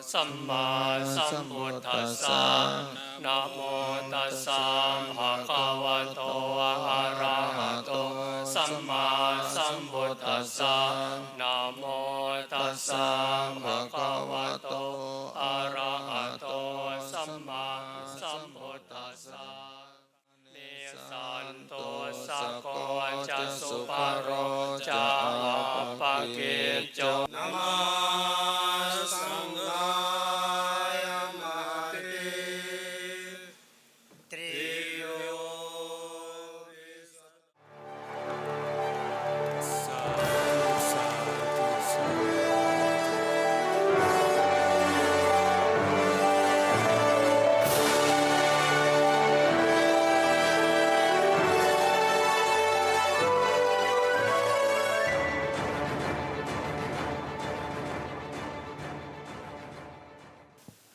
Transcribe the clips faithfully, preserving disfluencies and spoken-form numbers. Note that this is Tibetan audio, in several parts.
Sammāsambuddhassa. Namo tassa bhagavato arahato sammāsambuddhassa. Namo tassa bhagavato arahato sammāsambuddhassa. Nissantosako ca subharo ca appakicco. Namo saṅghāya mahāti. Triyo.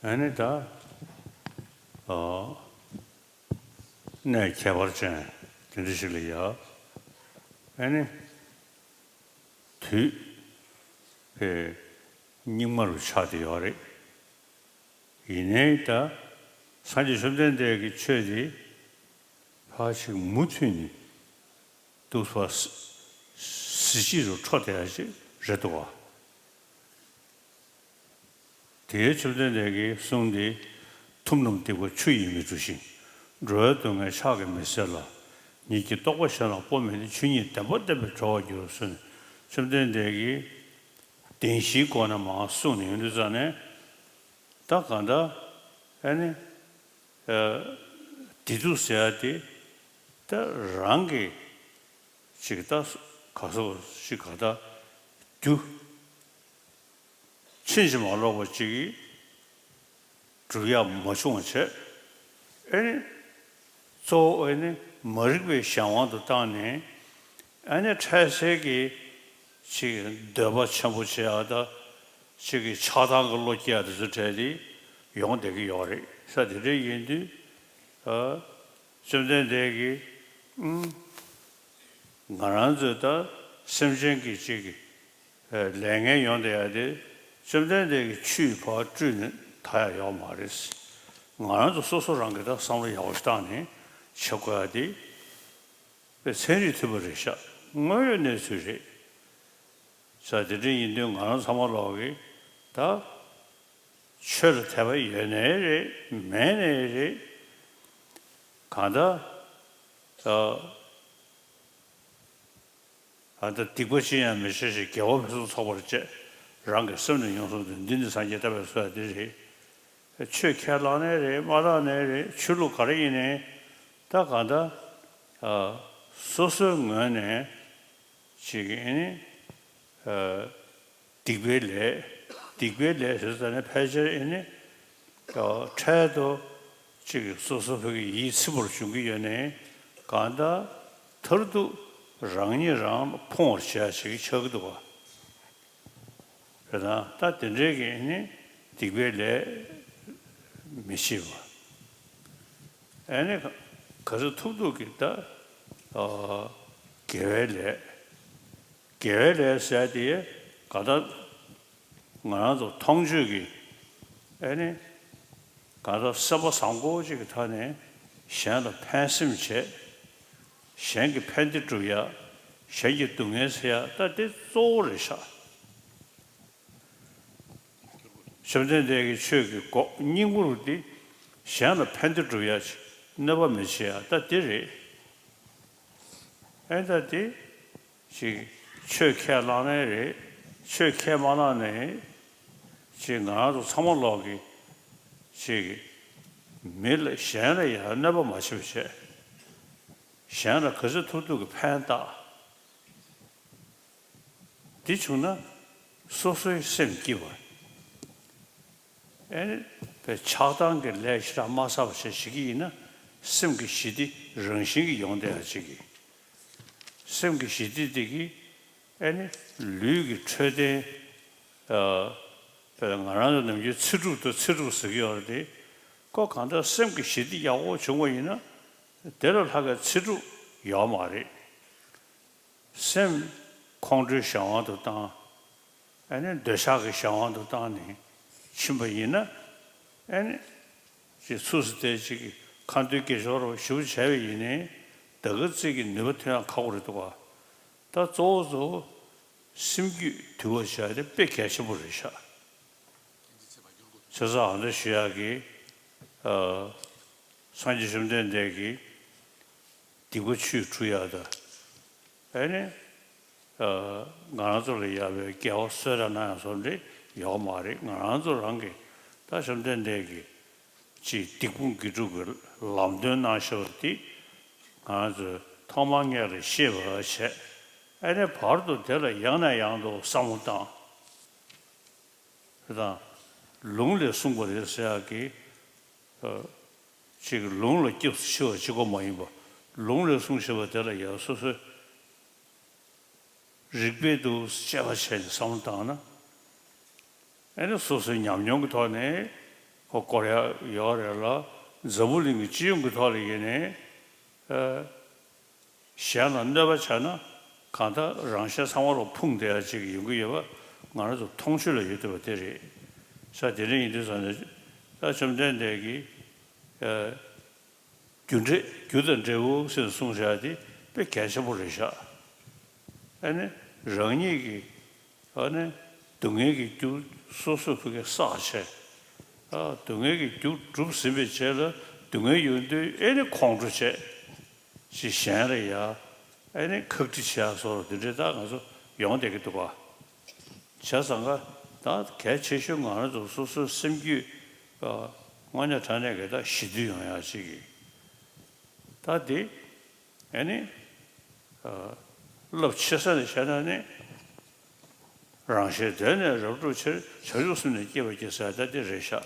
ཨ་ནི་ད། ཨ། གནས་ཁྱད་པར་ཅན་དེ་འདྲ་ཞིག་ལ་ཡ། ཨ་ནི། དུས། ཨེ། སྙིགས་མ་རུ་ཆགས་བསྡད་ཡོད་རེད། ཡིན་ནའི་ད། སངས་རྒྱས་བཅོམ་ལྡན་འདས་ཀྱི་ཆོས་འདི། ཕར་ཞིག་མུ་མཐུད་ནས། འདུག་པ། གཟི་བརྗིད་རུ་འཕྲོ་བསྡད་ཡ་ཞིག་རེད་འདུག་བ། དེའི་བཅོམ་ལྡན་འདས་ཀྱིས་གསུངས་ཏེ། ཐུབ་རྣམས་སྡིག་པ་ཆུ་ཡིས་མི་འཁྲུ་ཞིང་། འགྲོ་བའི་སྡུག་བསྔལ་ཕྱག་གིས་མི་སེལ་ལ། ཉིད་ཀྱི་རྟོགས་པ་གཞན་ལ་སྤོ་མི་ནུས། ཆོས་ཉིད་བདེན་པ་བསྟན་པས་གྲོལ་བར་འགྱུར་ཟེར་ནས། བཅོམ་ལྡན་འདས་ཀྱིས་བདེན་བཞིའི་སྒོ་ནས་མར་གསུངས་ནས་ཡོང་དུས་ཙང་ནས། ད་གང་ལྟར་ཨ་ནི། ཨ། བདེ་སྡུག་ཟེར་ཡ་དེ་ད་རང་གི་ཅིག་ད་ག་སོ་ཞིག་ག་ད་རྒྱུ། ཕྱིན་ཅི་མ་ལོག་པ་ཅིག་གིས་སྒྲུབ་ཡག་མ་བྱུང་བ་བྱས། ཨེ་ནི། གཙོ་བོ་ཨེ་ནི་མ་རིག་པའི་གཞན་དབང་དུ་བཏང་ནས། ཨེ་ནི་འཕྲལ་སེལ་གྱི་ཅིག་འདོད་པ་ཆེན་པོ་བྱེད་ཡག་དང་། ཅིག་གི་ཆགས་སྡང་གི་བློ་སྐྱེ་ཡག་དེ་ཚོ་འཕྲལ་དེ་ཡོང་བསྡད་ཀྱི་ཡོད་རེད་ས། དེ་འདྲ་ཡིན་དུས། ཨ། བཅོམ་ལྡན་འདས་ཀྱིས། ཨང་། ང་རང་ཚོས་ད་སེམས་ཅན་གྱི་ཅིག་གི། ཨ། ལས་ངན་ཡོང་བསྡད་ཡ་དེ། བཅོམ་ལྡན་འདས་ཀྱི་ཆུས་ཕར་བཀྲུས་ནས་དག་ཡ་ཡོད་མ་རེད། ང་རང་ཚོ་སོ་སོ་རང་གིས་ད་བསམ་བློ་ཡག་པོ་ཞིག་བཏང་ནས་བྱེད་དགོས་ཡ་དེ། པའི་ཚན་རིག་མཐུན་པ་རེད་ཤག་དངོས་ཡོད་གནས་ཚུལ་རེད། ས། དེ་འདྲ་ཡིན་དུས་ང་རང་ཚང་མ་ལོག་གིས་ད། ཆོས་ལ་དད་པ་ཡོད་ནའི་རེད། མེད་ནའི་རེད། གང་ལྟར། ཨ། ཨ། ད་སྡིག་པ་ཅི་ཡང་མི་བྱ་ཞིང་། དགེ་བ་ཕུན་སུམ་ཚོགས་པར་སྤྱད། རང་གི་སེམས་ནི་མྱོང་གསུམ་སྟེ། འདི་ནི་སངས་རྒྱས་བསྟན་པའི་སྲོལ་འདི་རེད། ཆོས་ཁས་བླངས་ནའི་རེད། མ་བླངས་ནའི་རེད། ཆོས་ལུགས་ག་རེ་ཡིན་ནའི། ད་གང་ལྟར། ཨ། སོ་སོའི་ངོས་ནས་ཅིག་ཨེ་ནི། ཨ། སྡིག་པའི་ལས། སྡིག་པའི་ལས་ཟེར་ཙ་ནས་ཕལ་ཆེར་ཨེ་ནི། ཨ། འཕྲལ་དུ་ཅིག་སོ་སོ་བོད་ཀྱི་ཡིད་ཚིམ་པར་བྱུང་གི་ཡོད་ནའི། གང་ལྟར་མཐར་ཐུག་རང་ཉིད་རང་ལ་ཕུང་བར་བྱེད་ཡ་ཞིག་ཆགས་ཀྱི་འདུག་ག་རེད་ན། ད་དེ་འདྲའི་གི་ནི་སྡིག་པའི་ལས་མི་བྱེད་པ། ཨ་ནི་ག་ཚོད་ཐུབ་ཐུབ་ཀྱིས་ད། ཨ། དགེ་བའི་ལས། དགེ་བའི་ལས་ཟེར་དེ་ག་ད། ང་རང་ཚོ་མཐོང་ཆོས་ཀྱི། ཨ་ནི། གང་ལྟར་སེམས་པ་བཟང་པོ་ཅིག་གི་ཐོག་ནས་གཞན་ལ་ཕན་སེམས་བྱེད། གཞན་གྱི་ཕན་བདེ་སྒྲུབ་ཡ། གཞན་གྱི་སྡུག་བསྔལ་སེལ་ཡ། ད་དེ་གཙོ་བོ་རེད་ཤག་བཅོམ་ལྡན་འདས་ཀྱི་ཆོས་ཀྱི་སྒོ་སྙིང་པོ་རུ་དེ་གཞན་ལ་ཕན་བདེ་སྒྲུབ་ཡ་ཅིག་གནོད་པ་མི་བྱེད་ཡ་ད་དེ་རེད། ཨེ་ད་དེ། ཅིག་ཆོས་ཁས་བླངས་ནའི་རེད། ཆོས་ཁས་མ་བླངས་ནའི། ཅིག་ང་རང་ཚོ་ཚང་མ་ལོག་གིས། ཅིག་མི་ལ་གཞན་ལ་ཡང་གནོད་པ་མ་བྱེད་པ་བྱས། གཞན་ལ་ག་ཚོད་ཐུབ་ཐུབ་ཀྱི་ཕན་བཏགས། འདི་བྱུང་ན་སོ་སོའི་སེམས་སྐྱིད་པ། ཨེ་ནི་པའི་ཆགས་སྡང་གི་ལས་ཞེ་དྲག་མ་བསགས་པ་བྱས་བྱེད་ཀྱི་ཡིན་ན། སེམས་ཀྱི་ཞི་བདེ་རང་བཞིན་གྱིས་ཡོང་བསྡད་ཡ་ཅིག་གིས། སེམས་ཀྱི་ཞི་བདེ་དེ་གིས་ཨེ་ནི་ལུས་ཀྱི་འཕྲོད་བསྟེན། ཨ། པའི་ང་རང་ཚོ་ནམ་རྒྱུན་ཚེ་སྒྲུབ་དང་ཚེ་སྒྲུབ་ཟེར་གྱི་ཡོད་རེད་དེ། ཁོ་གང་ལྟར་སེམས་ཀྱི་ཞི་བདེ་ཡག་པོ་བྱུང་བ་ཡིན་ན། དེ་ལས་ལྷག་པའི་ཚེ་སྒྲུབ་ཡོད་མ་རེད། སེམས་ཁོང་ཁྲོའི་གཞན་དབང་དུ་བཏང་། ཨ་ནི་འདོད་ཆགས་ཀྱི་གཞན་དབང་དུ་བཏང་ནས། ཕྱིན་པ་ཡིན་ན། ཨེ་ནི། ཅིག་ཚུགས་སུ་དེ་ཅིག་ཁ་འདོན་དགེ་སྦྱོར་ཞིབ་བྱས་པ་ཡིན་ནའི། ད་ག་ཙིག་གི་ནུས་པ་ཐོན་ཡག་ཁག་པོ་རེད་འདུག་ག། ད་གཙོ་བོ་གཙོ་བོ་སེམས་རྒྱུད་དུལ་བ་བྱས་ཏེ་དཔེ་གལ་ཆེན་པོ་རེད་ཤག། བྱས་ཙང་ཨ་འདྲ་ཞུ་ཡག་གི། ཨ། སངས་རྒྱས་བཅོམ་ལྡན་འདས་ཀྱིས་སྡིག་པ་ཆུས་སྒྲུབ་ཡག་དང་། ཨེ་ནི། ཨ། ང་རང་ཚོ་ལ་ཡག་པའི་དགེ་བ་གསོལ་རས་གནང་ཡག་སོགས་འདི་ཡོད་མ་རེད། ང་རང་ཚོ་རང་གིས་ད་བཅོམ་ལྡན་འདས་ཀྱིས་ཅིག་སྡིག་སྤོང་དགེ་སྒྲུབ་ཀྱི་ལམ་སྟོན་གནང་བཞག་པ་འདི་ང་རང་ཚོས་ཐོག་མར་སྔོན་ལ་ཤེས་པ་བྱས། ཨེ་ནི་བར་དུ་དེ་ལ་ཡང་ནས་ཡང་དུ་བསམ་བློ་བཏང་། དེ་དང་། ལུང་ལས་གསུངས་པ་རེད་ཟེར་ཡག་གི། ཨ། ཅིག་ལུང་ལ་སྐྱབས་སུ་མཆི་བ་གཅིག་པོ་མ་ཡིན་པ། ལུང་ལས་གསུངས་བཞག་པ་དེ་ལ་ཡང་སོ་སོའི་རིགས་པས་དུ་དཔྱད་པ་བྱས་ནས་བསམ་བློ་བཏང་ན། ཨེ་ནི་སོ་སོའི་ཉམས་མྱོང་གི་ཐོག་ནས་ཧོ་སྐོར་ཡག་ཡོད་རེད་ལ། འཛམ་བུ་གླིང་གི་སྤྱི་ཡོངས་ཀྱི་ཐོག་ལ་ཡིན་ནའི། ཨ། གཞན་ལ་གནོད་པ་བྱས་ན་གང་ལྟར་རང་གཞན་ཚང་མ་ལ་ཕུང་བསྡད་ཡ་ཅིག་ཡོང་གི་ཡོད་པ་ང་རང་ཚོ་མཐོང་ཆོས་ལ་ཡོད་བསྡད་པ་དེ་རེད། ས་དེ་འདྲ་ཡིན་དུས་ཙང་ནས་ད་བཅོམ་ལྡན་འདས་ཀྱིས། ཨ། རྒྱུ་འབྲས་རྒྱུ་དང་འབྲས་བུ་ཟེར་གསུངས་བཞག་དེ་དཔེ་གལ་ཆེན་པོ་རེད་ཤག། ཨ་ནི་རང་ཉིད་ཀྱི། ཨ་ནི་སྡུག་བསྔལ་གྱི་རྒྱུ་སོ་སོས་ཕ་གིར་བསགས་བྱས། ཨ། སྡུག་བསྔལ་གྱི་རྒྱུ་གྲུབ་ཟིན་པའི་རྗེས་ལ་སྡུག་བསྔལ་ཡོང་དུས་ཨེ་ནི་ཁོང་ཁྲོ་བྱས། ཅིག་གཞན་ལ་ཡ། ཨེ་ནི་ཁག་དཀྲི་བྱས་སོགས་དེ་འདྲའི་ད་ང་ཚོ་ཡོང་བསྡད་ཀྱི་འདུག་ག། བྱས་ཙང་ཀ་ད་གལ་ཆེ་ཤོས་ང་རང་ཚོ་སོ་སོའི་སེམས་རྒྱུད། ཨ། དངོས་གནས་དྲང་གནས་ཀྱི་ད་ཞི་དུལ་ཡོང་ཡ་ཅིག་གི། ད་དེ། ཨེ་ནི། ཨ། རླབས་ཆེ་ས་ནས་བཤད་ན་ནི། རང་གཞན་དོན་ནི་རབ་བསྒྲུབ་ཕྱིར། བྱང་ཆུབ་སེམས་ནི་བསྐྱེད་པར་བགྱི་ཟེར་ད་དེ་རེད་ཤག།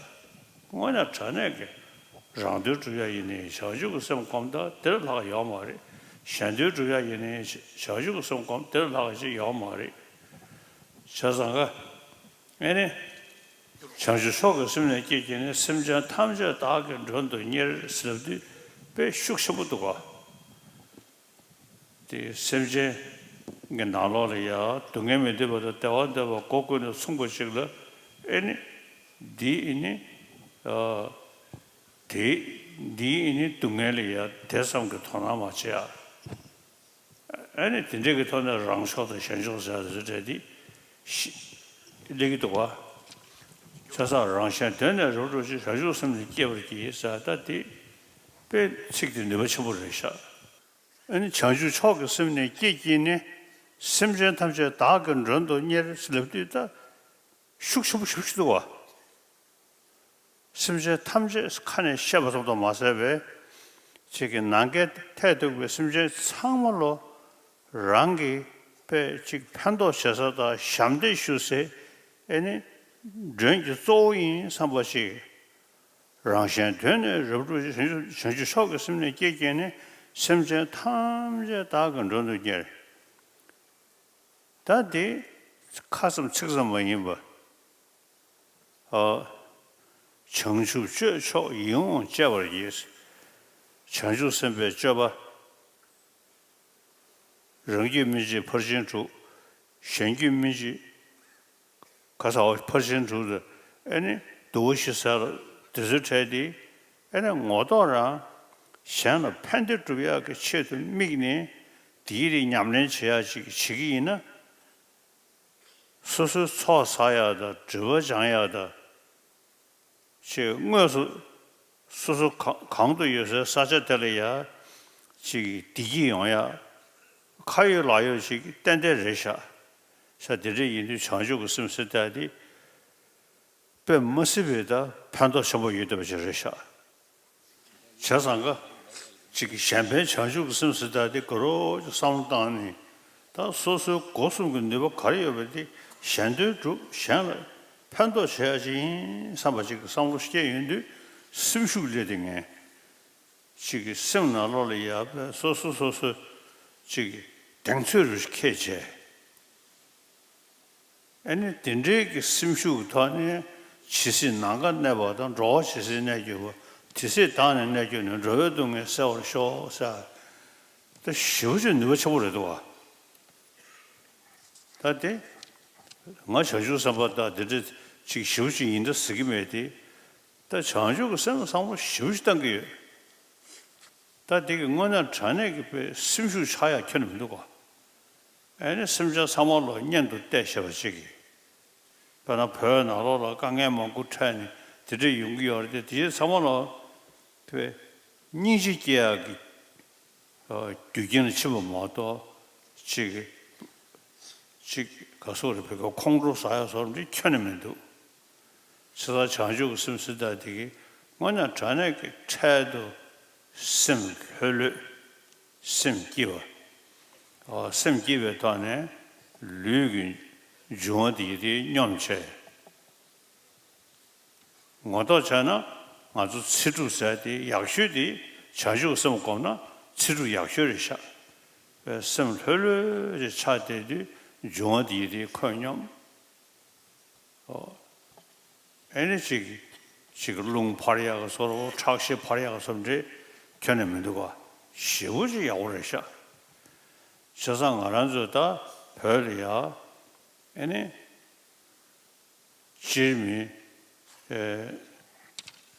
དངོས་གནས་དྲང་གནས་ཀྱི་རང་དོན་སྒྲུབ་ཡ་ཡིན་ནའི་བྱང་ཆུབ་ཀྱི་སེམས་བསྒོམ་ད་དེ་ལས་ལྷག་ཡོད་མ་རེད། གཞན་དོན་སྒྲུབ་ཡ་ཡིན་ནའི་བྱང་ཆུབ་ཀྱི་སེམས་བསྒོམ་དེ་ལས་ལྷག་ཅིག་ཡོད་མ་རེད། བྱས་ཙང་ཀ། ཨེ་ནི། བྱང་ཆུབ་མཆོག་གི་སེམས་ནི་བསྐྱེད་བགྱིས་ནས། སེམས་ཅན་ཐམས་ཅད་བདག་གིས་མགྲོན་དུ་གཉེར་ཟེར་ལབ་དུས་དཔེ་ཤུགས་ཆེན་པོ་འདུག་ག། དེ་སེམས་ཅན་གྱི་ནང་ལོགས་ལ་ཡ་སྡུག་བསྔལ་མི་འདོད་པ་དང་བདེ་བ་འདོད་པ་སྒོ་ཀུན་ནས་མཚུངས་པ་ཅིག་ལ། ཨེ་ནི། འདི་ཨེ་ནི། ཨ། དེ། འདི་ཨེ་ནི་སྡུག་བསྔལ་ལ་ཡ་དེ་ཙམ་གྱི་དོ་སྣང་མ་བྱེད་ཡ། ཨ་ནི་དེ་འདྲའི་གི་ཐོག་ནས་རང་ཕྱོགས་དང་གཞན་ཕྱོགས་ཟེར་བ་དེ་ཚོ་འདྲ་དེ་ཤི་སླེབས་ཀྱི་འདུག་བ། བྱས་ཙང་རང་གཞན་དོན་ནི་རབ་བསྒྲུབ་ཕྱིར། བྱང་ཆུབ་སེམས་ནི་བསྐྱེད་པར་བགྱི་ཟེར་ད་དེ་དཔེ་ཚིག་དེ་ནུས་པ་ཆེན་པོ་རེད་ཤག། ཨ་ནི་བྱང་ཆུབ་མཆོག་གི་སེམས་ནི་བསྐྱེད་བགྱིས་ནས། སེམས་ཅན་ཐམས་ཅད་བདག་གིས་མགྲོན་དུ་གཉེར་ཟེར་ལབ་དུས་ད་ཤུགས་ཆེན་པོ་ཞེ་པོ་ཅིག་འདུག་བ། སེམས་ཅན་ཐམས་ཅད་ཁ་ནས་བཤད་པ་ཙམ་དུ་མ་ཟད་པའི། ཅིག་གི་ནམ་མཁའི་མཐས་གཏུགས་པའི་སེམས་ཅན་ཚང་མ་ལོ། རང་གི་དཔེ་ཅིག་ཕན་ཐོགས་བྱེད་ས་དང་ཞབས་འདེགས་ཞུ་སའི་ཨེ་ནི་མགྲོན་གྱི་གཙོ་བོ་ཡིན་བསམ་པ་ཅིག། རང་གཞན་དོན་ནི་རབ་བསྒྲུབ་ཕྱིར། བྱང་ཆུབ་མཆོག་གི་སེམས་ནི་བསྐྱེད་བགྱིས་ནས། སེམས་ཅན་ཐམས་ཅད་བདག་གིས་མགྲོན་དུ་གཉེར། ད་འདི་ཁ་ཙམ་ཚིག་ཙམ་མ་ཡིན་པ། ཨ། བྱང་ཆུབ་སྤྱོད་མཆོག་ཡིད་འོང་སྤྱད་པར་བགྱི། བྱང་ཆུབ་སེམས་དཔའི་སྤྱོད་པ། རང་རྒྱུད་སྨིན་བྱེད་ཕར་ཕྱིན་དྲུག། གཞན་རྒྱུད་སྨིན་བྱེད། ཁ་ས་བ་ཕར་ཕྱིན་དྲུག་ཏུ་ཨེ་ནི་བསྡུ་བ་བཞི་ཟེར་དེ་ཚོའི་གྲས་དེ་ཨེ་ནི་ངོ་ཐོག་རང་གཞན་ལ་ཕན་བདེ་སྒྲུབ་ཡག་གི་ཆེད་དུ་དམིགས་ནས་དེའི་རིགས་ཉམས་ལེན་བྱེད་ཡག་ཅིག་བྱེད་ཀྱི་ཡིན་ན། སོ་སོའི་ཚོགས་བསགས་ཡག་དང་སྒྲིབ་པ་སྦྱང་ཡག་དང་། ཅེས་དངོས་སུ་སོ་སོ་གང་གང་དུ་ཡོད་སའི་ས་ཆ་དེ་ལ་ཡ་ཅིག་བདེ་སྐྱིད་ཡོང་ཡག་ཁ་ཡོད་ལག་ཡོད་ཅིག་ཏན་ཏན་རེད་ཤག། ས་དེ་འདྲ་ཡིན་དུས་བྱང་ཆུབ་ཀྱི་སེམས་ཟེར་ཡག་དེ་དཔེ་མི་སྲིད་པའི་ད་ཕན་ཐོགས་ཆེན་པོ་ཡོད་བསྡད་པ་ཅིག་རེད་ཤག། བྱས་ཙང་ཀ་ཅིག་གཞན་ཕན་བྱང་ཆུབ་ཀྱི་སེམས་ཟེར་ཡག་དེ་དགའ་རབ་ཅིག་བསམ་བློ་བཏང་ནས། ད་སོ་སོའི་སྒོ་གསུམ་གྱི་ནུས་པ་ག་རེ་ཡོད་པ་དེ་གཞན་དོན་སྒྲུབ། གཞན་ལ་ཕན་ཐོགས་བྱེད་ཡག་ཅིག་ཡིན་བསམ་པ་ཅིག་གི་བསམ་བློ་སྐྱེས་ཡོང་དུས་སེམས་ཤུགས་སླེབས་ཏེ་ངས་ཅིག་གི་སེམས་ནང་ལོགས་ལ་ཡ་དཔེ་སོ་སོ་སོ་སོ་ཅིག་གི་གདེང་ཚོད་རུ་ཁྱེད་བྱས། ཨ་ནི་དེ་འདྲའི་གི་སེམས་ཤུགས་ཐོག་ནས་ཇི་སྲིད་ནམ་མཁའ་གནས་པ་དང་། འགྲོ་བ་ཇི་སྲིད་གནས་གྱུར་པ། དེ་སྲིད་བདག་ནི་གནས་གྱུར་ནས། འགྲོ་བའི་སྡུག་བསྔལ་སེལ་བར་ཤོག་ཟེར། ད་ཞེ་པོ་ཅིག་ནུས་པ་ཆེན་པོ་རེད་འདུག་བ། ད་དེ་ང་བྱང་ཆུབ་སེམས་དཔའ་དང་དེ་འདྲའི་ ཅིག་ཞེ་པོ་ཅིག་ཡིན་ད་ཟེར་གྱི་མེད་དེ། ད་བྱང་ཆུབ་ཀྱི་སེམས་ལ་བསམ་བློ་ཞེ་པོ་ཅིག་བཏང་གི་ཡོད། ད་དེ་གི་དངོས་གནས་དྲང་གནས་ཀྱི་དཔེ་སེམས་ཤུགས་ཆག་ཡག་ཁྱོན་ནས་མི་འདུག་ག་ཨེ་ནི་སེམས་ཅན་ཚང་མ་ལ་གཉེན་དུ་བལྟས་བཞག་པ་ཅིག་གིས། དཔེར་ན་བོད་ནང་ལོགས་ལ་དཀའ་ངལ་མང་པོ་འཕྲད་ནས་དེ་འདྲ་ཡོང་གི་ཡོད་རེད་དེ། དེ་ཚང་མ་ལ་དཔེ་སྙིང་རྗེ་སྐྱེ་ཡག་གི་རྒྱུ་རྐྱེན་ལ་ཕྱིན་པ་མ་གཏོགས། ཅིག་ཅིག་ག་སོགས་རེད། བོད་སྐད་ཁོང་ཁྲོ་ཟ་ཡག་སོགས་འདི་ཁྱོན་ནས་མི་འདུག་བྱས་ཙང་བྱང་ཆུབ་ཀྱི་སེམས་ཟེར་ཡག་དེ་གིས་དངོས་གནས་དྲང་གནས་ཀྱི་འཕྲལ་དུ་སེམས་ལྷོད་ལྷོད། སེམས་སྐྱིད་པ། ཨ། སེམས་སྐྱིད་པའི་ཐོག་ནས་ལུས་ཀྱི་འབྱུང་བ་དེ་དེ་སྙོམས་བྱས། ངོ་ཐོག་བྱས་ན་ང་ཚོ་ཚེ་སྒྲུབ་ཟེར་དེ་ཡག་ཤོས་དེ། བྱང་ཆུབ་སེམས་བསྒོམས་ན་ཚེ་སྒྲུབ་ཡག་ཤོས་རེད་ཤག་སེམས་ལྷོད་ལྷོད་ཅིག་ཆགས་བསྡད་དུས་འབྱུང་བ་དེ་དེ་ཁོད་སྙོམས། ཨོ། ཨེ་ནི་ཅིག་ཅིག་རླུང་འཕར་ཡག་གི་བཟོ་འདྲ་བོ། ཁྲག་ཤེད་འཕར་ཡག་གི་བཟོ་འདྲ་ཁྱོན་ནས་མི་འདུག་ག་ཞེ་པོ་ཅིག་ཡག་པོ་རེད་ཤག་བྱས་ཙང་ང་རང་ཚོ་ད་བོད་ལ་ཡ་ཨེ་ནི་སྤྱིར་མི་ཨེ་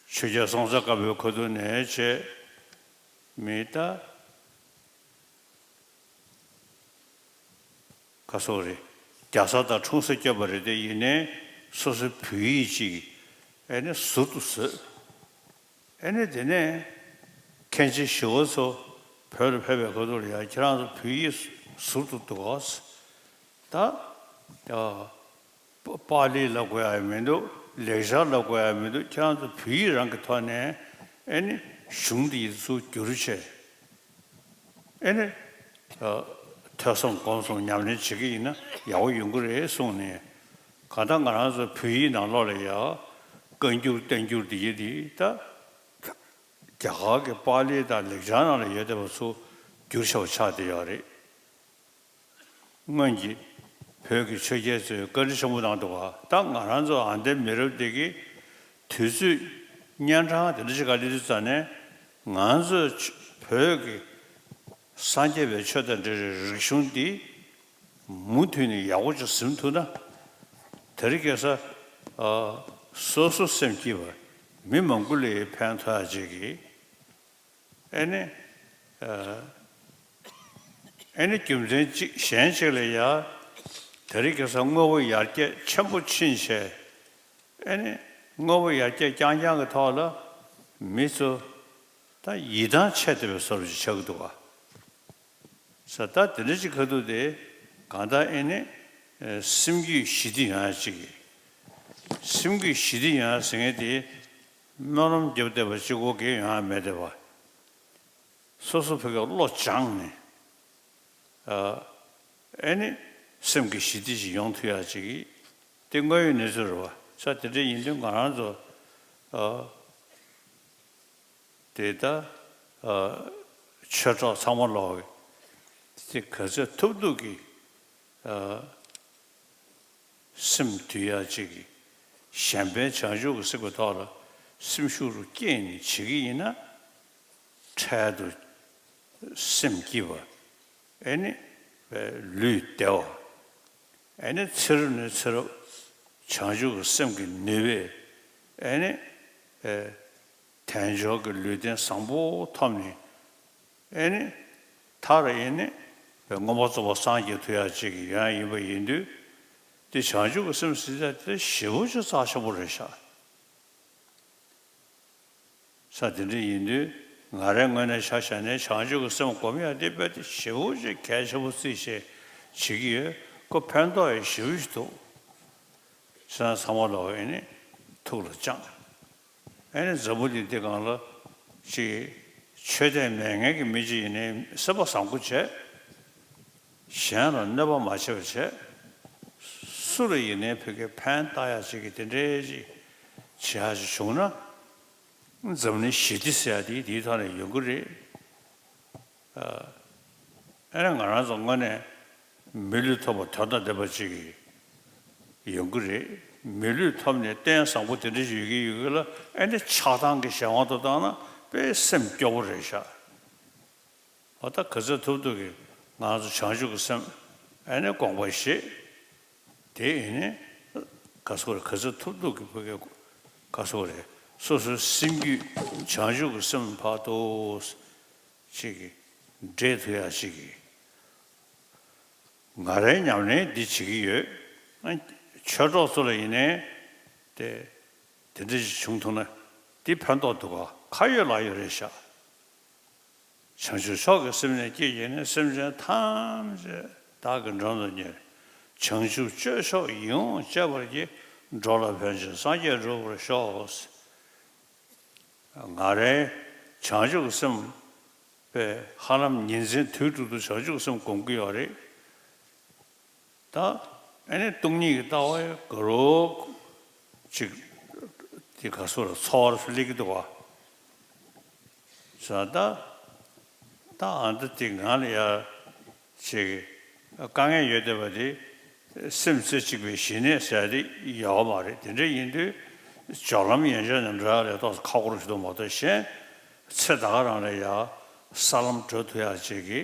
ཆོས་རྒྱལ་སྲོང་བཙན་སྒམ་པོའི་ཁ་ཐུག་ནས་བྱས། མི་ད་ག་སོགས་རེད། རྒྱ་བཟའ་དང་འཁྲུངས་ས་སྐྱོབ་པ་རེད་དེ། ཡིན་ནའི་སོ་སོའི་བོད་ཡིག་ཅིག་ཨེ་ནི་ཟུར་དུ་བཟོས། ཨེ་ནི་དེ་ནས་མཁན་ཆེན་ཞི་བ་འཚོ་བོད་ལ་ཕེབས་པའི་ཁ་ཐུག་ལ་ཡ་ཁྱེད་རང་ཚོ་བོད་ཡིག་ཟུར་དུ་འདུག་ག་ད་ཨ། པ་པཱ་ལི་ལབ་དགོས་ཡག་མི་འདུག་ལེགས་སྦྱར་ལབ་དགོས་ཡག་མི་འདུག་ཁྱེད་རང་ཚོ་བོད་ཡིག་རང་གི་ཐོག་ནས་ཨེ་ནི་གཞུང་འདི་ཡིག་ཚུར་བསྒྱུར་བྱས། ཨེ་ནི་ཨ། ཐོས་བསམ་སྒོམ་གསུམ་ཉམས་ལེན་བྱེད་ཀྱི་ཡིན་ན་ཡག་པོ་ཡོང་གི་རེད་གསུངས་ནས། གང་ལྟར་ང་རང་ཚོ་བོད་ཡིག་ནང་ལོགས་ལ་ཡ་བཀའ་འགྱུར་བསྟན་འགྱུར་འདི་ཡིག་འདི་ད་རྒྱ་གར་གྱི་པཱ་ལི་དང་ལེགས་སྦྱར་ནང་ལ་ཡོད་བསྡད་པ་ཚུར་བསྒྱུར་བྱས་པ་ཆགས་བསྡད་ཡོད་རེད། སྔོན་གྱི་བོད་ཀྱི་ཆོས་རྒྱལ་ཚོས་བཀའ་དྲིན་ཆེན་པོ་གནང་འདུག་ག་ད་ང་རང་ཚོ་ཨ་འདའི་མི་རབས་འདི་གི་དུས་ཚོད་གཉན་འཕྲང་དེ་འདྲ་ཞིག་ག་སླེབས་དུས་ཙ་ནས། ང་ཚོས་བོད་ཀྱི་སངས་རྒྱས་པའི་ཆོས་དང་འབྲེལ་བའི་རིག་གཞུང་འདི་མུ་མཐུད་ནས་ཡག་པོ་ཅིག་ཟིན་ཐུབ་ན། དེ་རིང་ཁ་སང་ཨ། སོ་སོ་སེམས་སྐྱིད་པ། མི་མང་པོ་ལ་ཕན་ཐོགས་ཡག་ཅིག་གི་ཨེ་ནི། ཨ། ཨེ་ནི་རྒྱུ་མཚན་གཅིག་གཞན་གཅིག་ལ་ཡ། དེ་རིང་ཁ་སང་དངོས་པོ་ཡར་རྒྱས་ཆེན་པོ་ཕྱིན་བྱས། ཨེ་ནི་དངོས་པོ་ཡར་རྒྱས་རྐྱང་རྐྱང་གི་ཐོག་ལ་མི་ཚོ་ད་ཡིད་ཐང་ཆད་བསྡད་པའི་བཟོ་འདྲ་ཅིག་ཆགས་ཀྱི་འདུག་ག་ས་ད་དེ་འདྲ་ཅིག་ཁ་ཐུག་དེ་གང་ལྟར་ཨེ་ནི་ཨེ་སེམས་རྒྱུད་ཞི་བདེ་ཡོང་ཡག་ཅིག་གི། སེམས་རྒྱུད་ཞི་བདེ་ཡོང་ཡག་ཟེར་མཁན་དེ་སྨོན་ལམ་རྒྱབ་བསྡད་པ་གཅིག་པོ་གིས་ཡོང་ཡག་མེད་བསྡད་པ། སོ་སོ་ཕ་གིར་བློ་སྦྱངས་ནས། ཨ། ཨེ་ནི་སེམས་ཀྱི་ཞི་བདེ་ཞིག་ཡོང་ཐུབ་ཡག་ཅིག་གི། དེ་དངོས་ཡོད་གནས་ཚུལ་རེད་པ། ས་དེ་འདྲ་ཡིན་དུས་ང་རང་ཚོ། ཨ། དེ་ལྟར། ཨ། ཆོས་གྲོགས་ཚང་མ་ལོག་གི་དེ་ག་ཚོད་ཐུབ་ཐུབ་ཀྱིས། ཨ། སེམས་འདུལ་ཡག་ཅིག་གི་གཞན་ཕན་བྱང་ཆུབ་ཀྱི་སེམས་ཀྱི་ཐོག་ལ་སེམས་ཤུགས་རུ་བསྐྱེད་ནས་བྱེད་ཀྱི་ཡིན་ན། འཕྲལ་དུ་སེམས་སྐྱིད་པ། ཨེ་ནི་ལུས་བདེ་བ། ཨེ་ནི་ཚེ་རབས་ནས་ཚེ་རབས་བྱང་ཆུབ་ཀྱི་སེམས་ཀྱི་ནུས་པས། ཨེ་ནི། ཨེ། དལ་འབྱོར་གྱི་ལུས་རྟེན་བཟང་པོ་ཐོབ་ནས། ཨེ་ནི། མཐར་ཨེ་ནི། མངོན་པར་རྫོགས་པར་སངས་རྒྱས་ཐུབ་ཡག་ཅིག་གི་ཡོན་ཡིན་པ་ཡིན་དུས། དེ་བྱང་ཆུབ་ཀྱི་སེམས་ཟེར་ཡག་དེ་ཞེ་པོ་ཅིག་རྩ་ཆེན་པོ་རེད་ཤག་ས་དེ་འདྲ་ཡིན་དུས་ང་རའི་ངོས་ནས་ཆ་བཞག་ནས་བྱང་ཆུབ་ཀྱི་སེམས་སྒོམ་ཡག་དེ་རྦད་དེ་ཞེ་པོ་ཅིག་གལ་ཆེན་པོ་བརྩིས་བྱས་བྱེད་ཀྱི་ཡོད། ཁོ་ཕན་ཐོགས་ཡང་ཞེ་པོ་ཅིག་འདུག་ས་ཚང་མ་ལོག་ཨེ་ནི་ཐུགས་ལ་བཅངས། ཨེ་ནི་འཛམ་བུ་གླིང་འདི་སྒང་ལ་ཅིག་ཆོས་དད་མེད་མཁན་གྱི་མི་ཅིག་ཡིན་ནའི་སེམས་པ་བཟང་པོ་བྱས། གཞན་ལ་གནོད་པ་མ་བྱས་པ་བྱས། སུ་ལ་ཡིན་ནའི་ཕ་གིར་ཕན་བཏགས་ཡག་ཅིག་གི་དེ་འདྲའི་ཅིག་བྱེད་ཡག་ཅིག་བྱུང་ན། འཛམ་གླིང་ཞི་བདེ་ཟེར་ཡག་དེ་དེའི་ཐོག་ནས་ཡོང་གི་རེད། ཨ་ནི་ང་རང་ཚོ་དངོས་གནས་མི་ལུས་ཐོབ་པ་དོན་དང་ལྡན་པ་ཅིག་ཡོང་གི་རེད། མི་ལུས་ཐོབ་ནས་རྟེན་བཟང་པོ་དེ་འདྲ་ཞིག་ཡོད་ཀྱི་ཡོད་ཀྱི་ལ། ཨ་ནི་ཆགས་སྡང་གི་གཞན་དབང་དུ་བཏང་ན་དཔེ་སེམས་སྐྱོ་པོ་རེད་ཤག་འོ་ད་ག་ཚོད་ཐུབ་ཐུབ་ཀྱིས་ང་ཚོ་བྱང་ཆུབ་ཀྱི་སེམས་ཨ་ནི་དགོངས་པ་བཞེས། དེ་ཡིན་ནི་ ག་སོགས་རེད། ག་ཚོད་ཐུབ་ཐུབ་ཀྱི་ཕ་གི་ག་སོགས་རེད། སོ་སོའི་སེམས་རྒྱུད་བྱང་ཆུབ་ཀྱི་སེམས་ཕར་ཏོག་ཅིག་གི་འདྲེས་ཐུབ་ཡ་ཅིག་གི། ང་རའི་ཉམས་ལེན་འདི་བྱེད་ཀྱི་ཡོད། ཨ། ཆོས་གྲོགས་ཚོ་ལ་ཡིན་ནའི་དེ་དེ་འདྲ་ཞིག་བྱུང་ཐུབ་ན་འདི་ཕན་ཐོགས་འདུག་ག་ཁ་ཡོད་ལག་ཡོད་རེད་ཤག་བྱང་ཆུབ་མཆོག་གི་སེམས་ནི་བསྐྱེད་བགྱིས་ནས། སེམས་ཅན་ཐམས་ཅད་བདག་གིས་མགྲོན་དུ་གཉེར། བྱང་ཆུབ་སྤྱོད་མཆོག་ཡིད་འོང་སྤྱད་པར་བགྱི། འགྲོ་ལ་ཕན་ཕྱིར་སངས་རྒྱས་འགྲུབ་པར་ཤོག་ང་རའི་བྱང་ཆུབ་ཀྱི་སེམས་པས་ཧ་ལམ་ཉིན་མཚན་དུས་དྲུག་ཏུ་བྱང་ཆུབ་ཀྱི་སེམས་སྒོམ་གྱི་ཡོད་རེད། ད་ཨ་ནི་སྟོང་ཉིད་ཀྱི་ལྟ་བ་ག་རོ་ཅིག་དེ་ག་སོགས་ལ་ཚོར་བ་སླེབས་ཀྱི་འདུག་བ། ས་ད་ད་ཨ་འདི་དེ་ང་ལ་ཡ་ཅིག་དཀའ་ངལ་ཡོད་བསྡད་པ་དེ། སེམས་རྩེ་གཅིག་པའི་ཞི་གནས་ཟེར་དེ་ཡོད་མ་རེད། དེ་འདྲ་ཡིན་དུས་སྦྱོར་ལམ་ཡན་ཆད་ནས་འགྲོ་ཡ་ལས་ཏོག་ཙམ་ཁག་པོ་ཞིག་འདུག་མ་གཏོགས། གཞན་ཚེ་ད་ག་རང་ལ་ཡ་ས་ལམ་འགྲོ་ཐུབ་ཡ་ཅིག་གི་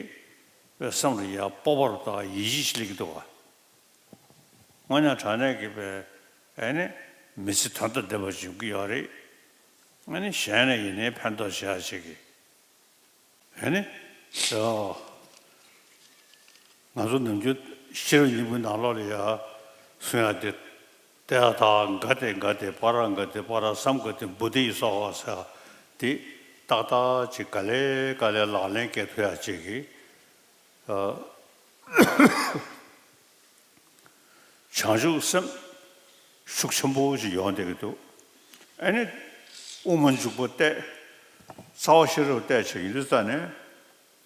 སེམས་ལ་ཡ་སྤོབས་པ་དང་ཡིད་ཆེས་སླེབས་ཀྱི་འདུག་བ། དངོས་གནས་དྲང་གནས་ཀྱི་པའི་ཨ་ནི་མི་ཚེ་དོན་དང་ལྡན་པ་ཞིག་ཡོང་གི་ཡོད་རེད། ཨ་ནི་གཞན་ལ་ཡིན་ནའི་ཕན་ཐོགས་བྱེད་ཡ་ཅིག་གི། ཨ་ནི་ཨོ། ང་ཚོ་ནམ་རྒྱུན་ཤེས་རབ་སྙིང་པོའི་ནང་ལོགས་ལ་ཡ་གསུང་ཡ་དེ། ཏདྱ་ཐཱ་ག་ཏེ་ག་ཏེ་པཱ་ར་ག་ཏེ་པཱ་ར་སཾ་ག་ཏེ་བོ་དྷི་སྭཱ་ཧཱ་ཟེར་དེ་ཏག་ཏག་ཅིག་ག་ལེ་ག་ལེ་ལག་ལེན་འཁེལ་ཐུབ་ཡ་ཅིག་གི། ཨ། བྱང་ཆུབ་སེམས་ཤུགས་ཆེན་པོ་ཞིག་ཡོང་བསྡད་ཀྱི་འདུག་ཨ་ནི་དབུ་མ་འཇུག་པ་གཏད། རྩ་བ་ཤེས་རབ་གཏད་བྱས་ཡིན་དུས་ཙ་ནས།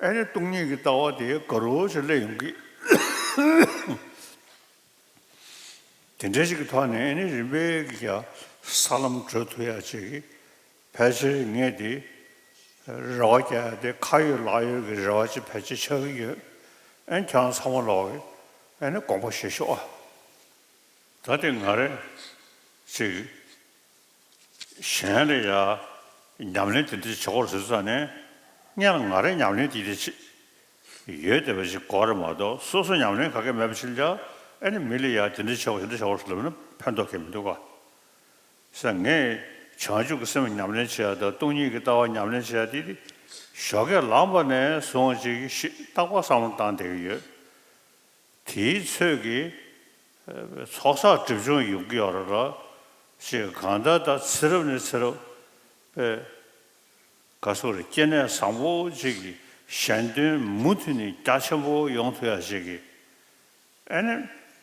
ཨ་ནི་སྟོང་ཉིད་ཀྱི་ལྟ་བ་དེ་ག་རོ་ཞིག་སླེབས་ཡོང་གི། དེ་འདྲ་ཞིག་གི་ཐོག་ནས་ཨ་ནི་རིམ་པས་ཀྱི་ཡ་ས་ལམ་བགྲོད་ཐུབ་ཡ་ཅིག་གི། ཕལ་ཆེར་ངས་དེ་རེ་བ་རྒྱག་ཡ་དེ་ཁ་ཡོད་ལག་ཡོད་ཀྱི་རེ་བ་ཅིག་ཕལ་ཆེར་ཆགས་ཀྱི་ཡོད། ཨ་ནི་ཁྱེད་རང་ཚང་མ་ལོག་གི་ཨ་ནི་དགོངས་པ་བཞེས་ཤོག་ཨ། ད་དེ་ང་རེ་ཅིག་གཞན་ལ་ཡ་ཉམས་ལེན་དེ་འདྲ་བྱེད་དགོས་ཟེར་ཙ་ནས། སྔོན་ལ་ང་རེ་ཉམས་ལེན་དེ་འདྲ་བྱེད་ཡོད་བསྡད་པ་ཞིག་དགོས་རེད་མ་གཏོགས། སོ་སོ་ཉམས་ལེན་ག་གེ་མེད་པ་ཞིག་ལ་ཨ་ནི་མི་ལ་ཡ་དེ་འདྲ་བྱེད་དགོས་དེ་འདྲ་བྱེད་དགོས་ཟེར་ལབ་ན་ཕན་ཐོགས་གི་མི་འདུག་ག་ས། ངས་བྱང་ཆུབ་ཀྱི་སེམས་ཉམས་ལེན་བྱེད་ཡ་དང་སྟོང་ཉིད་ཀྱི་ལྟ་བ་ཉམས་ལེན་བྱེད་ཡ་དེ་ཞོགས་ཀས་ལངས་པ་ནས་བཟུང་ཅིག་ཤི་རྟག་པར་བསམ་བློ་བཏང་བསྡད་ཀྱི་ཡོད། དེའི་ཚོད་ཀྱི་ཚོགས་བསགས་སྒྲིབ་སྦྱོང་ཡོང་གི་ཡོད་རེད་ལ། ཞེས་གང་ལྟར་ད་ཚེ་རབས་ནས་ཚེ་རབས་པའི་ག་སོགས་རེད། སྐྱེ་གནས་བཟང་པོ་ཅིག་གི་གཞན་དོན་མུ་མཐུད་ནས་རྒྱ་ཆེན་པོ་ཡོང་ཐུབ་ཡ་ཞིག་གི། ཨ་ནི་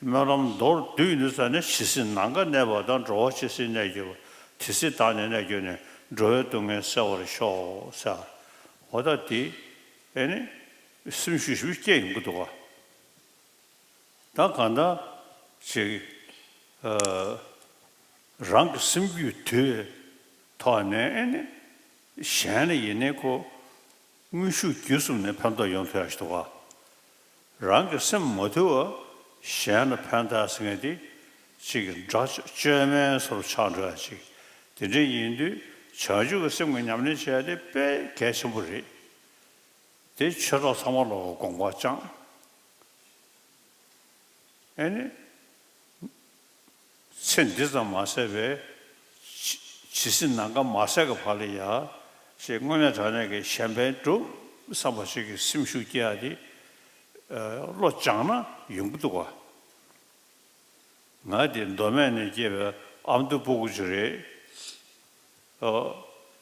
སྨོན་ལམ་མདོར་བསྡུས་ཡིན་དུས་ཙ་ནས་ཇི་སྲིད་ནམ་མཁའ་གནས་པ་དང་། འགྲོ་བ་ཇི་སྲིད་གནས་གྱུར་པ། དེ་སྲིད་བདག་ནི་གནས་གྱུར་ནས། འགྲོ་བའི་སྡུག་བསྔལ་སེལ་བར་ཤོག་ཟེར། འོ་ད་དེ་ཨ་ནི་སེམས་ཤུགས་ཞེ་པོ་སྐྱེ་ཡོང་གི་འདུག་ག་ད་གང་ལྟར་ཅིག་ཨ། རང་གི་སེམས་རྒྱུད་དུལ་བའི་ཐོག་ནས་ཨ་ནི་གཞན་ལ་ཡིན་ནའི་ཁོ་དངོས་ཤུགས་བརྒྱུད་གསུམ་ནས་ཕན་ཐོགས་ཡོང་ཐུབ་ཡ་ཞིག་འདུག་ག་རང་གི་སེམས་མ་དུལ་བ་གཞན་ལ་ཕན་ཐོགས་ཟེར་མཁན་དེ་ཅིག་དགྲ་བཅོས་མའི་བཟོ་འདྲ་ཆགས་འགྲོ་ཡ་ཅིག་དེ་འདྲ་ཡིན་དུས་བྱང་ཆུབ་ཀྱི་སེམས་ཀྱི་ཉམས་ལེན་བྱེད་ཡ་དེ་དཔེ་གལ་ཆེན་པོ་རེད། དེ་ཆོས་གྲོགས་ཚང་མ་ལ་དགོངས་པ་བཅངས། ཨ་ནི། ཚེ་འདི་ཙམ་མ་ཟད་པའི་ཇི་ཇི་སྲིད་ནམ་མཁའ་མ་ཟད་ཀྱི་བར་ལ་ཡ། ཞེས་དངོས་གནས་དྲང་གནས་ཀྱི་གཞན་ཕན་སྒྲུབ་བསམ་པ་ཞིག་གི་སེམས་ཤུགས་སྐྱེ་ཡ་དེ། ཨ། བློ་སྦྱངས་ན་ཡོང་གི་འདུག་ག་ང་དེ་མདོ་སྨད་ནས་སྐྱེས་པའི་ཨ་མདོ་སྤུ་གུ་ཅིག་རེད། ཨོ།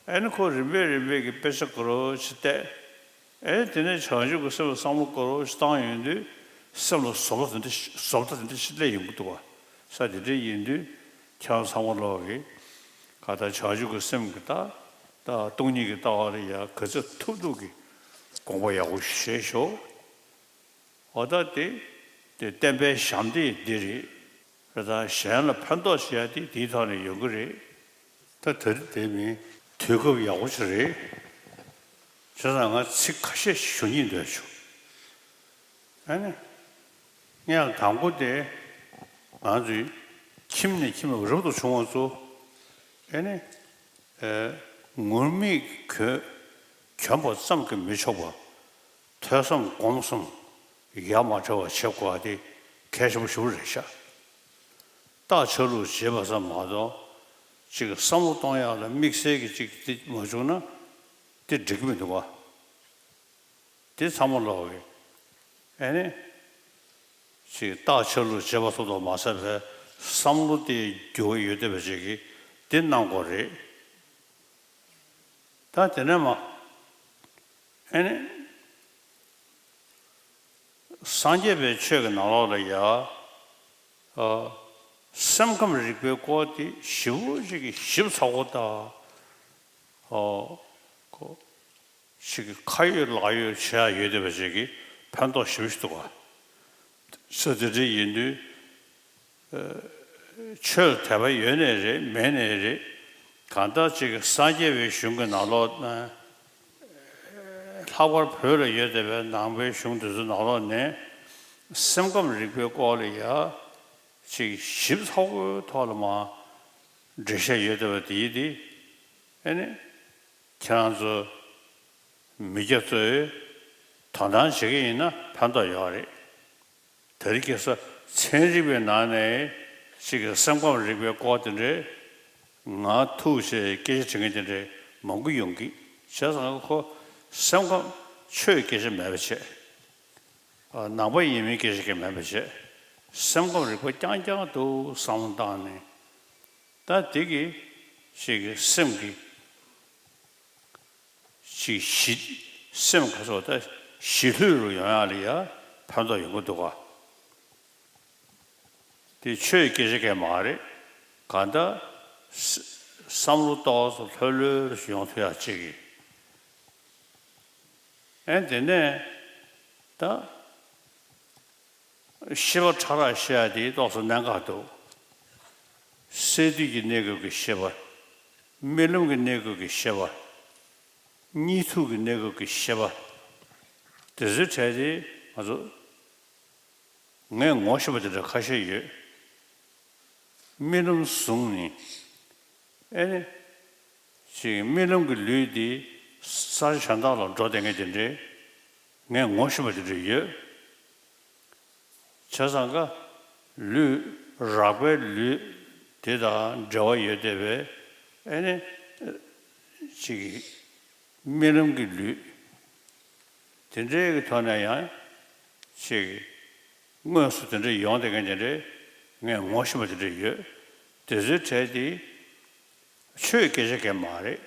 ཨ་ནི་ཁོ་རིམ་པས་རིམ་པས་ཀྱི་དཔེ་ཆ་ག་རོ་ཞིག་བལྟས། ཨེ། དེ་ནས་བྱང་ཆུབ་ཀྱི་སེམས་ལ་བསམ་བློ་ག་རོ་ཞིག་བཏང་ཡོང་དུས་སེམས་ལ་བཟོ་ལྟ་དེ་འདྲ་ཞིག་བཟོ་ལྟ་དེ་འདྲ་ཞིག་སླེབས་ཡོང་གི་འདུག་བ། ས་དེ་འདྲ་ཡིན་དུས་ཁྱེད་རང་ཚང་མ་ལོག་གི་ག་ད་བྱང་ཆུབ་ཀྱི་སེམས་ཀྱི་ད་ད་སྟོང་ཉིད་ཀྱི་ལྟ་བ་ལ་ཡ་ག་ཚོད་ཐུབ་ཐུབ་ཀྱི་དགོངས་པ་ཡག་པོ་བཞེས་ཤོག་འོ་ད་དེ་དེ་བསྟན་པའི་ཞབས་འདེགས་འདི་རེད། རེད། ད་གཞན་ལ་ཕན་ཐོགས་བྱེད་ཡ་དེ་དེའི་ཐོག་ནས་ཡོང་གི་རེད། ད་ད་རེས་དེ་མིན་དུས་སྐབས་ཡག་པོ་ཞིག་རེད། བྱས་ཙང་ང་ཚིག་ཁ་ཤས་ཞུ་སྙིང་འདོད་བྱུང་། ཨ་ནི། སྔོན་ལ་དང་པོ་དེ་ང་ཚོའི་ཁྱིམ་ནས་ཁྱིམ་ལ་རབ་ཏུ་བྱུང་བ་ཚོ། ཨ་ནི། ཨེ། ངུར་སྨྲིག་གོན་གྱོན་པ་ཙམ་གྱིས་མི་ཆོག་པ། ཐོས་བསམ་སྒོམ་གསུམ་ཡ་མ་བྲལ་བ་བྱེད་དགོས་པ་དེ་གལ་ཆེན་པོ་ཞེ་པོ་རེད་ཤག་ད་ བརྟག་ཆ་ལུགས་བྱེད་པ་ཙམ་མ་གཏོགས་ཅིག་བསམ་བློ་གཏོང་ཡག་ལ་དམིགས་བསལ་གྱི་ཅིག་དེ་མ་བྱུང་ན་དེ་འགྲིག་གི་མི་འདུག་ག་དེ་ཚང་མ་ལོག་གི། ཨེ་ནི། ཅིག་བརྟག་ཆ་ལུགས་བྱེད་པ་སོགས་དང་མ་ཟད་པའི་བསམ་བློ་དེ་འགྱུར་བ་ཡོད་བསྡད་པ་ཅིག་གིས་དེ་གནང་དགོས་རེད། ད་དེ་ནས་མ། ཨེ་ནི། སངས་རྒྱས་པའི་ཆོས་ཀྱི་ནང་ལོགས་ལ་ཡ། ཨ། སེམས་ཁམས་རིག་པའི་སྐོར་དེ་ཞེ་པོ་ཅིག་གི་ཞིབ་ཚགས་པོ་དང་། ཨོ། ཁོ། ཞིག་གི་ཁ་ཡོད་ལག་ཡོད་བྱེད་ཡ་ཡོད་བསྡད་པ་ཞིག་གིས་ཕན་ཐོགས་ཞེ་པོ་ཞིག་འདུག་ག་ས་དེ་འདྲ་ཡིན་དུས། ཨ། ཆོས་དད་པ་ཡོད་ནའི་རེད་མེད་ནའི་རེད། གང་ལྟར་ཅིག་གི་སངས་རྒྱས་པའི་གཞུང་གི་ནང་ལོགས་ན། ལྷག་པར་བོད་ལ་ཡོད་བསྡད་པའི་ནང་པའི་གཞུང་དེ་ཚོའི་ནང་ལོགས་ནས་སེམས་ཁམས་རིག་པའི་སྐོར་ལ་ཡ། ཅིག་ཞིབ་ཚགས་པོའི་ཐོག་ལ་མ་འགྲེལ་བཤད་ཡོད་བསྡད་པ་དེ་ཡིན་ཏེ། ཨེ་ནི། ཁྱེད་རང་ཚོ་མི་སྐྱ་ཚོས་དོ་སྣང་བྱེད་ཀྱི་ཡིན་ན་ཕན་ཐོགས་ཡོད་རེད། དེ་རིང་ཁ་སང་ཚན་རིག་པའི་ནང་ནས་གཅིག་གི་སེམས་ཁམས་རིག་པའི་སྐོར་དེ་འདྲའི་ང་ཐུག་བྱས་སྐད་ཆ་དྲི་མཁན་དེ་འདྲའི་མང་པོ་ཡོང་གི། བྱས་ཙང་ཁོ་སེམས་ཁམས་ཆོས་སྐད་ཆ་མེད་པ་བྱས། ཨ། ནང་པ་ཡིན་མིན་སྐད་ཆ་གང་མེད་པ་བྱས། སེམས་ཁམས་རིག་པ་རྐྱང་རྐྱང་དུ་བསམ་བློ་བཏང་ནས། ད་དེ་གི་ཅིག་གི་སེམས་ཀྱི་ཅིག་ཞི། སེམས་ཁ་སོགས་ད་ཞི་ལྷོད་རུ་ཡོང་ཡག་ལ་ཡ་ཕན་ཐོགས་ཡོང་གི་འདུག་ག་དེ་ཆོས་སྐད་ཆ་གང་མ་རེད། གང་ལྟར་ས། བསམ་བློ་ཏོག་ཙམ་ལྷོད་ལྷོད་རུ་ཡོང་ཐུབ་ཡག་ཅིག་གི། ཨེ་དེ་ནས་ད། ཤེས་པ་ཕྲ་རགས་ཤེས་ཡ་དེ་ཏོག་ཙམ་གནད་འགག་འདུག་སས་བསྡུས་ཀྱི་གནས་སྐབས་ཀྱི་ཤེས་པ། རྨི་ལམ་གྱི་གནས་སྐབས་ཀྱི་ཤེས་པ། གཉིད་འཐུག་གི་གནས་སྐབས་ཀྱི་ཤེས་པ། དེ་ཚོའི་གྲས་དེ་ང་ཚོ་ངས་ངོ་ཤེས་པ་དེ་འདྲ་ཁ་ཤས་ཡོད། རྨི་ལམ་བཟུང་ནས། ཨེ་ནི། ཅིག་རྨི་ལམ་གྱི་ལུས་འདི་ས་ཆ་གཞན་དག་ལ་འགྲོ་བསྡད་མཁན་དེ་འདྲའི་ངས་ངོ་ཤེས་པ་དེ་འདྲ་ཡོད། བྱས་ཙང་ཀ་ལུས་རགས་པའི་ལུས་དེ་དང་འབྲེལ་བ་ཡོད་བསྡད་པའི་ཨེ་ནི། ཅིག་རྨི་ལམ་གྱི་ལུས། དེ་འདྲའི་གི་ཐོག་ནས་ཡང་ཅིག་དངོས་སུ་དེ་འདྲ་ཡོང་བསྡད་མཁན་དེ་འདྲའི་ངས་ངོ་ཤེས་པ་དེ་འདྲ་ཡོད། དེ་ཚོའི་གྲས་དེ་ཆོས་སྐད་ཆ་གང་མ་རེད།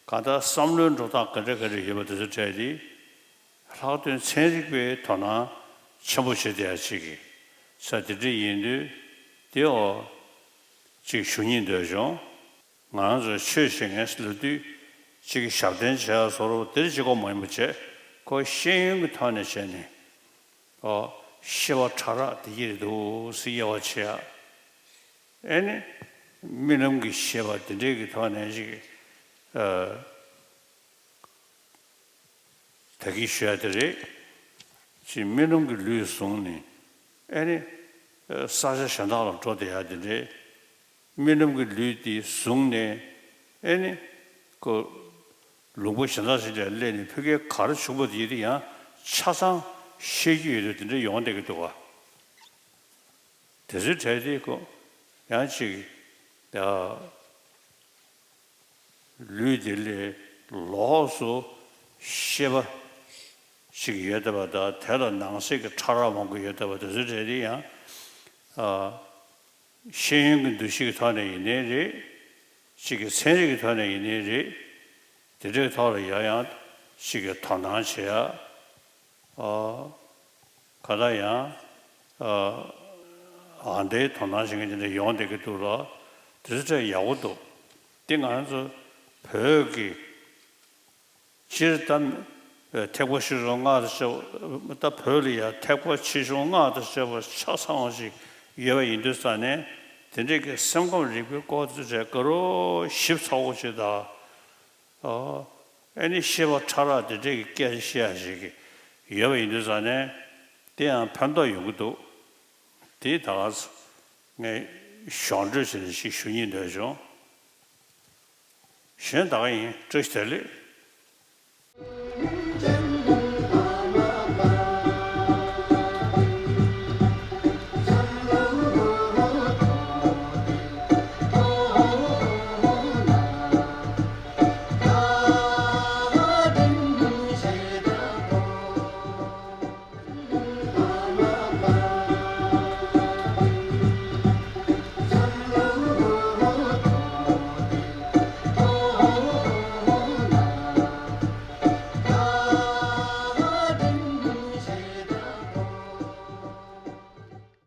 གང་ལྟར་བསམ་བློའི་འགྲོ་སྟངས་ག་འདྲ་ག་འདྲ་ཡོད་པ་དེ་ཚོའི་གྲས་དེ་ལྷག་དོན་ཚན་རིག་པའི་དོ་སྣང་ཆེན་པོ་བྱེད་བསྡད་ཡ་ཅིག་གི་ས་དེ་འདྲ་ཡིན་དུས་དེ་འོ་ཅིག་ཞུ་སྙིང་འདོད་བྱུང་། ང་རང་ཚོ་ཆོས་བྱེད་མཁན་ལབ་དུས་གཅིག་གི་ཞབས་བརྟན་བྱེད་ཡ་བཟོ་འདྲ་དེ་གཅིག་པོ་མ་ཡིན་པ་བྱས་ཁོ་ཤེས་ཡོན་གྱི་ཐོག་ནས་བྱས་ནས་ཨོ་ཤེས་པ་ཕྲ་རགས་དེ་གྱིས་འདུག་སེ་དབྱེ་བ་ཕྱེ་ཡ། ཨེ་ནི་རྨི་ལམ་གྱི་ཤེས་པ་དེ་འདྲའི་གི་ཐོག་ནས་ཅིག་ཨ། ད་གིན་ཞུ་ཡ་དེ་རེད། ཅིག་རྨི་ལམ་གྱི་ལུས་བཟུང་ནས་ཨེ་ནི་ས་ཆ་གཞན་དག་ལ་འགྲོ་བསྡད་ཡ་དེ་འདྲས། རྨི་ལམ་གྱི་ལུས་དེ་བཟུང་ནས་ཨེ་ནི་ཁོ་ལུང་པ་གཞན་དག་ཞིག་ལ་སླེབས་ནས་ཕ་གིར་ག་རེ་བྱུང་བ་དེ་ཡིན་དེ་ཡང་ཆ་ཚང་ཤེས་ཀྱི་ཡོད་དུས་དེ་འདྲ་ཡོང་བསྡད་ཀྱི་འདུག་ག་དེ་ཚོའི་གྲས་དེ་ཁོ་ཡང་ཅིག་ཡ། ལུས་འདི་ལས་ལོགས་སུ་ཤེས་པ་ཞིག་ཡོད་བསྡད་པ་དང་དེ་ལ་ནང་གསེས་ཀྱི་ཕྲ་རགས་མང་པོ་ཡོད་བསྡད་པ་དེ་ཚོའི་གྲས་དེ་ཡང་ཨ། ཤེས་ཡོན་གྱི་འདུ་ཤེས་ཀྱི་ཐོག་ནས་ཡིན་ནའི་རེད། གཅིག་གི་ཚན་རིག་གི་ཐོག་ནས་ཡིན་ནའི་རེད། དེ་འདྲའི་ཐོག་ལ་ཡང་ཡང་གཅིག་གི་དོ་སྣང་བྱེད་ཡ། ཨ། ག་ད་ཡང་། ཨ། ཨ་འདའི་དོ་སྣང་བྱེད་མཁན་དེ་འདྲ་ཡོང་བསྡད་ཀྱི་འདུག་ལ། དེ་ཚོ་ཡག་པོ་འདུག་དེ་ང་ཚོ་བོད་ཀྱི་སྤྱིར་བཏང་ཐེག་པ་ཆེ་ཆུང་སྔགས་དང་བཅས་པ། ད་བོད་ལ་ཡང་ཐེག་པ་ཆེ་ཆུང་སྔགས་དང་བཅས་པ་ཆ་ཚང་བ་ཞིག་ཡོད་པ་ཡིན་དུས་ཙང་ནས་དེ་འདྲས་ཀྱི་སེམས་ཁམས་རིག་པའི་སྐོར་དེ་ཚོ་དགའ་རབ་ཞིབ་ཚགས་པོ་ཞིག་དང་། ཨོ། ཨེ་ནི་ཤེས་པ་ཕྲ་རགས་དེ་འདྲས་ཀྱི་སྐད་ཆ་བཤད་ཡ་ཞིག་ཡོད་པ་ཡིན་དུས་ཙང་ནས་དེ་ཡང་ཕན་ཐོགས་ཡོང་གི་འདུག་དེ་ད་ག་ངས་གཞོགས་འདྲི་བྱས་ནས་ཞིག་ཞུ་སྙིང་འདོད་བྱུང་། གཞན་ད་ག་ཡིན། བཀྲ་ཤིས་བདེ་ལེགས།